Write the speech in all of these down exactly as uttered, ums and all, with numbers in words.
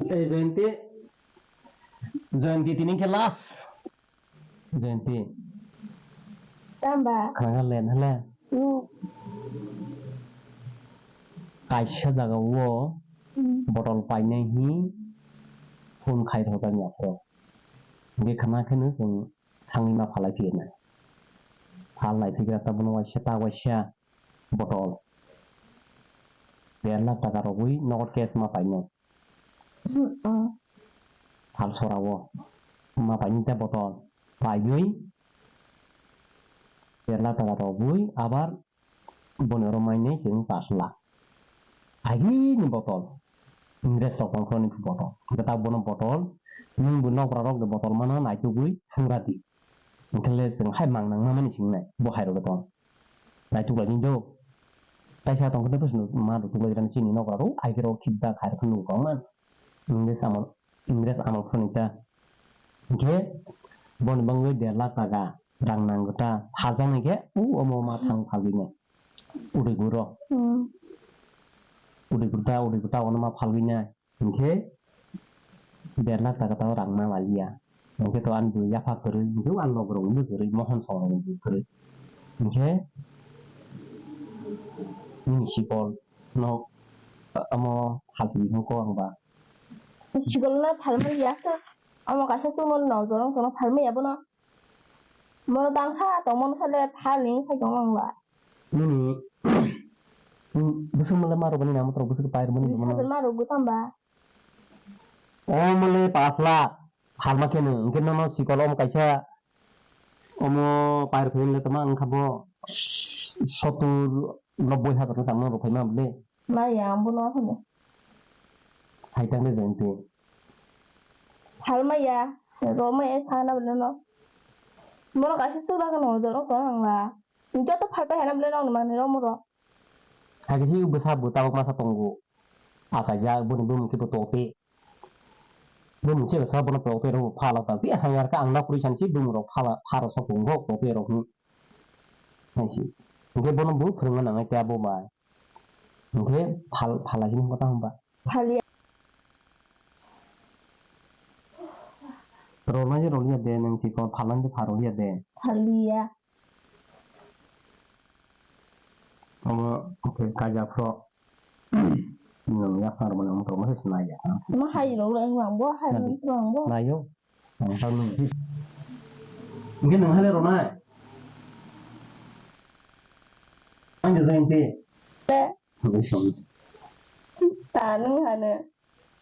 Ei Jayanti, Jayanti tini khe last. Jayanti. Tamba. Khana len hala. Hmm. Kaisa jaga o Hmm. botol painai hi phone khai thok jak ya phro. Hingke khana khe no chwng thangwi ma phalai phiyoknai. Phalnai phikra ta bono waisa ta waisa botol. Der lakh taka rogwi nokot cash ma painai. Hmm, oh. Thal sora o ma painai ta botol. Paiwi der lakh taka rogwi abar boni oro mainai chwng pash lakh. Agini botol. Ingres rok tong phoni botol. Hingke ta bono botol. Nwng bo nokra rok de botol mano naitugwi thungra di. Hingke le chwng hai mang nang mamani singnai. Bo hai rok de tong. Naituk lai do. Taisa tong khe bwswk ma rok tuklai rani chini nokra rok. Ai khe rok khibda khai rok nung kong man. Ingres amol, Ingres amol phoni ta. Hingke boni bangwi der lakh taka rang nang ta. Phaljaknai khe u omo ma thang phalwi nai. Udaipur o. Hmm. Udaipur ta, Udaipur ta ono ma phalwi nai. Hingke der lakh taka tao rang ma lalia. Hingke to ani bo yapha kwrwi, hingke ani loge rok bo kwrwi, mohon song rok bo kwrwi. Hingke nini sikol no omo phalsini hwnko ang ba. Sikol no phalmani ya khe. Omo kaisa chwngno nojor wng tongno phalmani ya bono. Bono tangsa tongmani sale phalni wngkha tongmani ba. Nini bwswk mole ma rwmani namo toro bwswk pai rwmani Bish rwmano. Hajar ma rwgo tamba. Omo le pash lakh phalma khe nwng hwnkhe nono sikol omo kaisa omo pai rwphai le tama wngkha bo sottur nobboi hajar no chama rwphaima bole. Maya ang bono hwnwi. Hai tang de jeng te. Phalmaya, romaya sana bole no. Bono kaisa chwla khe nojor wng tong ang la. Joto phalpai hana bole nokni manwi rok moro. Hakhe si bwsa bo tabuk masa tongo. Achaijak boni bumung khe bo tokte. Bumung se bwsa bono tokte rw phalok ta. Je hang yar khe ang na puri san si bumung rok phala pharo sok tongo tokte rok hwn. Hai si. Hingke bono bo phwrwngna nangnai te abo bai. Hingke phal phalai hino kota hwnba. Phalia. Rwlai rwliya de nang si ko phalai de pha rwliya de. Phalia. Omo, okay, kaja phro. Nang ya phar mane omo to mo se nai ya. Mo hai ro le ang bo hai ro ang bo. Nayo. Ang ta nung. Nge nang hale ro nai. Ang je jeng te. Te. Ngai som. Ta nung hane.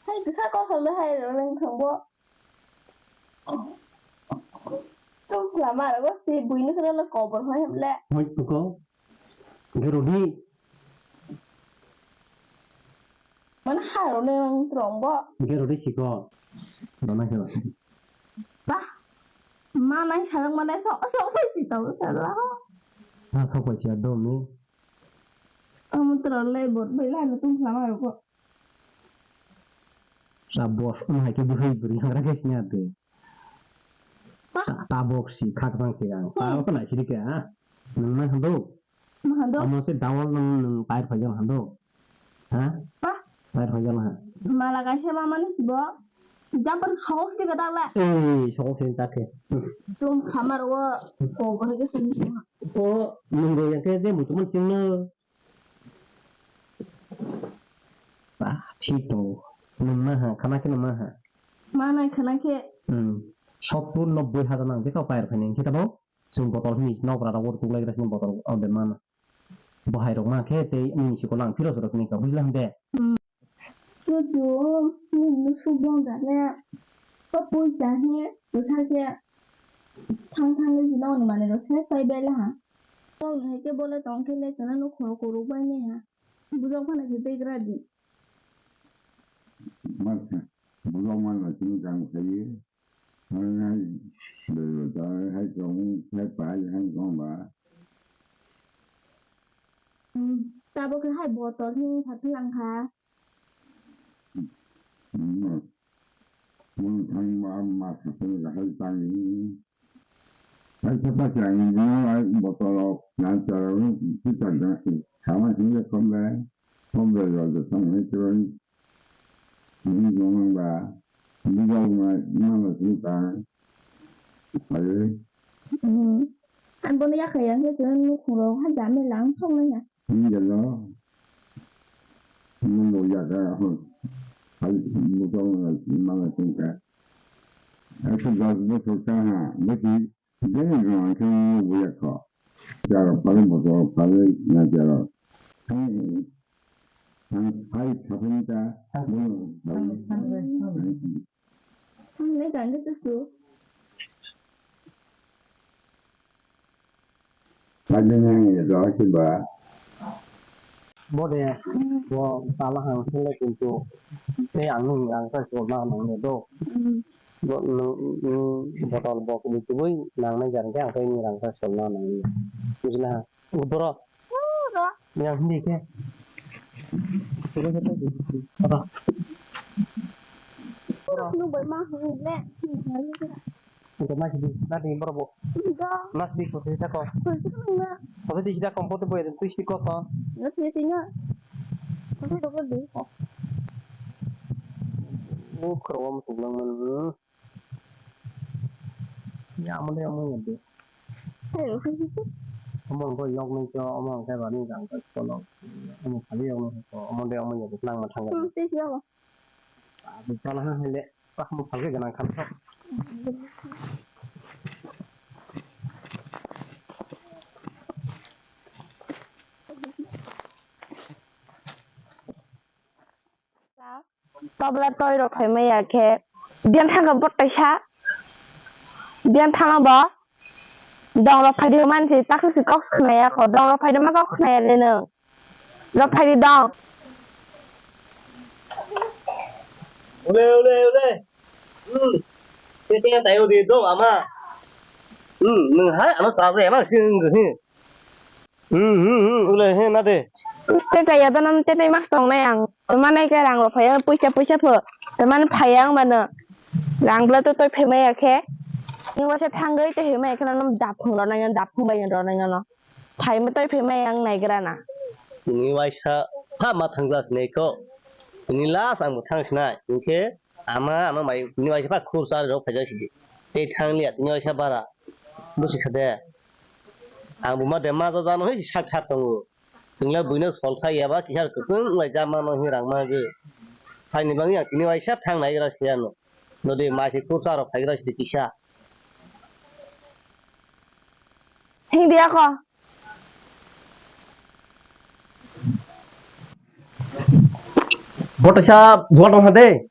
Hai kisa ko som hai ro nang thang bo. Tum lama ro si buini khana kobor hai hamle. Hoi ko. Nge ro di. Mana hai rw nang throng bo. Hingke rw di siko. Rw nang khe ba. Bah. Ma nai sajak ma nai sok sok bai si tong sala. Ha sok bai si adom ni. Amu tro le bot bai la no tum lama rw ko. Sa bos um hai ke bihoi buri hangra ke sini ade. Bah. Ta, ta bok si khak bang si ang. Ta ko na siri ke ha. Nang ma hando. Ma hando. Amo se dawal nang nang pair phai jang hando. Ha? Bah. Pair phai jang ha. Mala kaisa ma mani sibo. Jumper sokok se ka dala. Ei, sokok se ta ke. Tum khamar wo ko ko ke sini. O nunggo yang ke je mutuman singno. Ba, thik tongo. Nwng ma ha, khana khe nwng ma ha. Ma nai khana khe. Hmm. Sottur nobboi hajar nang khe kok pair phai nang khe tamo. Chwng botol hini nokra rok ur tuklai gra sini botol o de mano. Bo hai rok ma khe tei nini siko lang phiro soro kini ka bujla hande. Hmm. Chuchu, nini suk yang da ne. Ko pui cha he, tu tha khe. Thang thang le jino ni mane ro se sai bela ha. Tong ni hai khe bole tong khe le kana no khoro koro bai ne ha. Bujok phano khe begra di. Masa, bujok man la chini kang khaye. Hai, hai, bela ta, hai tong, hai pai, hai tong ba. Hmm, tabo khe hai botol hin phatlang kha. Hmm. Mung thang ma, ma sa thang ga hai tang ni. Hai sa pa chang ni, no, hai botol ok, na chara, tu chang ga si. Sama sini kom le, kom le lo de sang ni chara. Nini jomang ba, nini jomang ba, mama sini ta. Ayo. Hmm. Ang bono yakhai yang khe chwng nukhung rok ha jame lang thok nai ya. Nini jalo. Nini mo ya ka ho. Hai, mo jomang ba, mama sini ta. Aku gas mo so ta ha, mo si. Jani rwng khe nini buya kho. Jaro phalwi boso phalwi na jaro. Ang, ang phai thapung ta, bono phai. Ang le jang khe tu su. Phai le nang ye do khe ba. Bo de, bo tala hang sele kintu tei ang nung ang sa so na nang ne do. Hmm. Bo nung, nung botol bok ni tubui nang nai jar khe ang tei ni rang sa so na nang ne. Bujla ha. Boro. Ura. Yang hindi khe. Boro khe tei. Boro. Nung bai ma hung ne. Ito mas di, nadi borok bo. Ito. Mas di, kosi sida ko. Kosi sida ko. Kosi di sida ko, pote boy, tu sida ko ko. Nasi tinggal. Kosi dokter di. Oh, kerwam tulang man. Ya, amun dia amun ya di. Ayo, kosi sida. Amun boy yok ni cho, amun kayak bani gang ko lo. Amun kali yok ni ko, amun dia amun ya di, lang ma thang. Hmm, sida ko. Abo pala ha hele, ah, mo phalke gana khan kha. Tabla toi rok phai maya khe, biyan thang bo taisa, biyan thang bo, dong rok phai di man si, takhu si kok khnaya kho, dong rok phai di ma kok khnaya le nung. Rok phai di dong. Ule, ule, ule. Hmm. Te te tai udi do ama. Hmm, nung hai ama sa re ama sing nung hi. Hmm, hmm, hmm, ule he na de. Te tai ya dan te tai mas tong na yang. Mane ke rang rok phai puisa puisa pho. Te man phai yang mano. Rang bla to toi phai ma ya khe. Ni wasa thang goi te he ma ya khe nam dap phung ro na yang dap phung bai ro na yang no. Phaima tei phaima ang naigra na. Tini waisa ha ma thangla sinai kho. Tini last ang bo thang sinai. Hinkhe ama ano mai tini waisa pha khur chari rok phaijak sidi. Tei thang liya tini waisa bara. Busi kha de. Ang bo ma de ma jano hai sak thak tongo. Tingla buino sol khai yaba kisa kwchwng lai jama no hi rang ma ge. Phaini bangwi ang tini waisa thang naigra siyano. Nodi mai se khur charo phaigra sidi kisa. Hing dia ko. Bo taisa jual tong hade.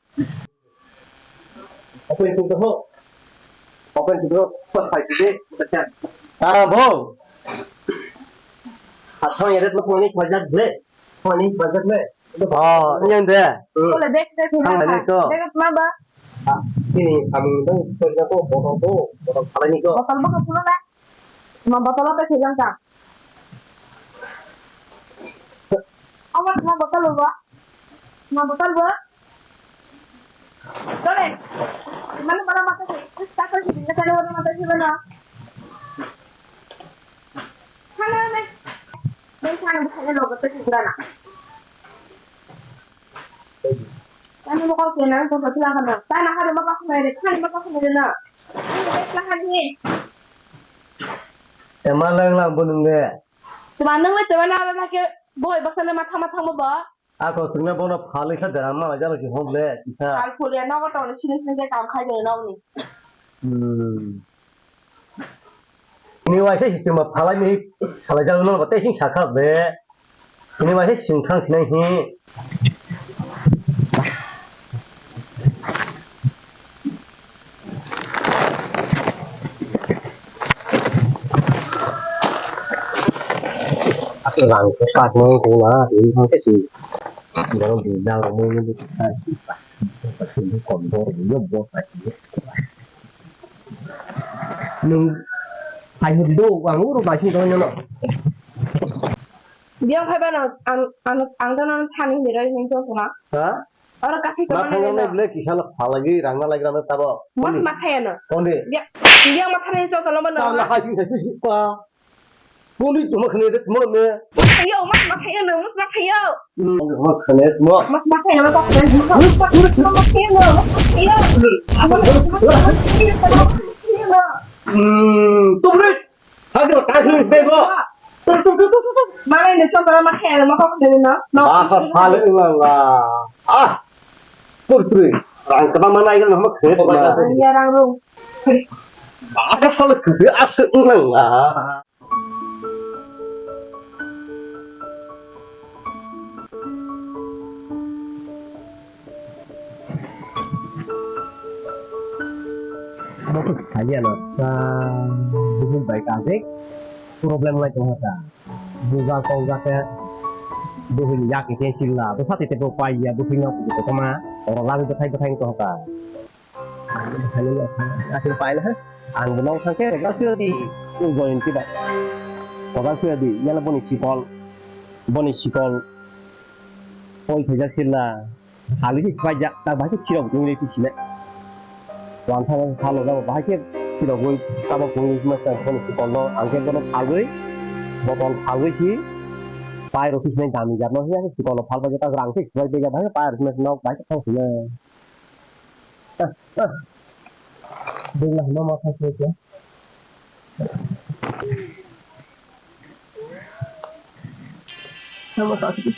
Open to the ho. Open to the ho. Pas khai to de. Tacha. Ah, bo. Athang ya de to ni sajak de. Phone ni bajak le. Oh, yang de. Hmm. Boleh dek dek. Thang ni ko. Dek ma ba? Ah, ini kami tu kerja ko botol tu, botol kali ni ko. Botol ba kapura la. Ma botol apa sih yang ka? Amat ma botol ba? Ma botol ba? Dole. Mana mana mata sih? Terus tak sih? Kita kalau mata sih mana? Hana ne. Dai sana bukan lo betul juga na. Sana mau kau kena kau betul lah kana. Sana kada mau kau kena, sana mau kau kena na. Ini betul lah ni. Ema lang lang bunung ne. Cuma nung le cuma na na ke boy baksa le matha matha mo ba. Ako singna bono phalwi kha dera ma jalo ki hom le kisa. Phalphulia nogo tong sini sini ke kam khai de nogni. Hmm. Ni waisa system phalai ni phalai jalo no ba tesing sakha be. Ni waisa sing thang sinai hi. Asal rang ko pat mo ko la, ini kan kasi. Baru di dalam ini di kita. Kasi di kompor, dia buat kasi. Nung, hai do, ang uru kasi do nyono. Biang phai ba nang, ang, ang, ang to nang thani hinwi roi hinwi chong tongma. Ha? Oro kasi ma tongma thang nang nang no. Ble kisa no phalagi rang na lagi rang tabo. Mas ma thaya no. Kondi? Biang, biang ma thani chong tongma no. Tar la ha sing sa sing pa. Kondi tuma khne de tuma me. khayo, mas ma khayo, no, mas ma khayo. Hmm, mas ma khayo, mas ma khayo, mas ma khayo, mas ma khayo, no, mas ma khayo. Mas ma khayo, mas ma khayo, no, mas ma khayo, no. Hmm, tum re. Hagro, ta khri se bo. Tum, tum, tum, tum, tum. Mana ini contoh ma khayo, mas ma khayo, no. No. Bahasa saling lah. Ah. Pur pur. Rang kaba mana ini nama khayo. Ya rang rung. Bahasa saling khayo, asik nang lah. Bo khe saliano, ah, buhum bai kajek problem lai tongkha ta. Buja tongja khe buhum yak ite chilla, bwsa tete bo pai ya, buhum no kotorma, oro lari bwthai bwthai tongkha. Aswk paina, ang bo nong thangkhe, kotor suyadi, o Joyonti bai. Kotor suyadi, yala boni sikol, boni sikol, poi khaijak silla, hali khe sipaijak, ta bahai khe khirok wngwi twi sinai. Wan thang thalo jabo, bahai khe khirok wi, tabok wngwi sima sa, boni sikol no, ang khe bono phalwi, botol phalwi si, pai rw twi sinai dami jat no, hiya khe sikol no phalbai khe, ta rang khe sipai bai khe, bahai khe pai rw twi sinai nok, bahai khe thang sinai. Bwla hwnba ma thang khe khe. Hwnba thang khe.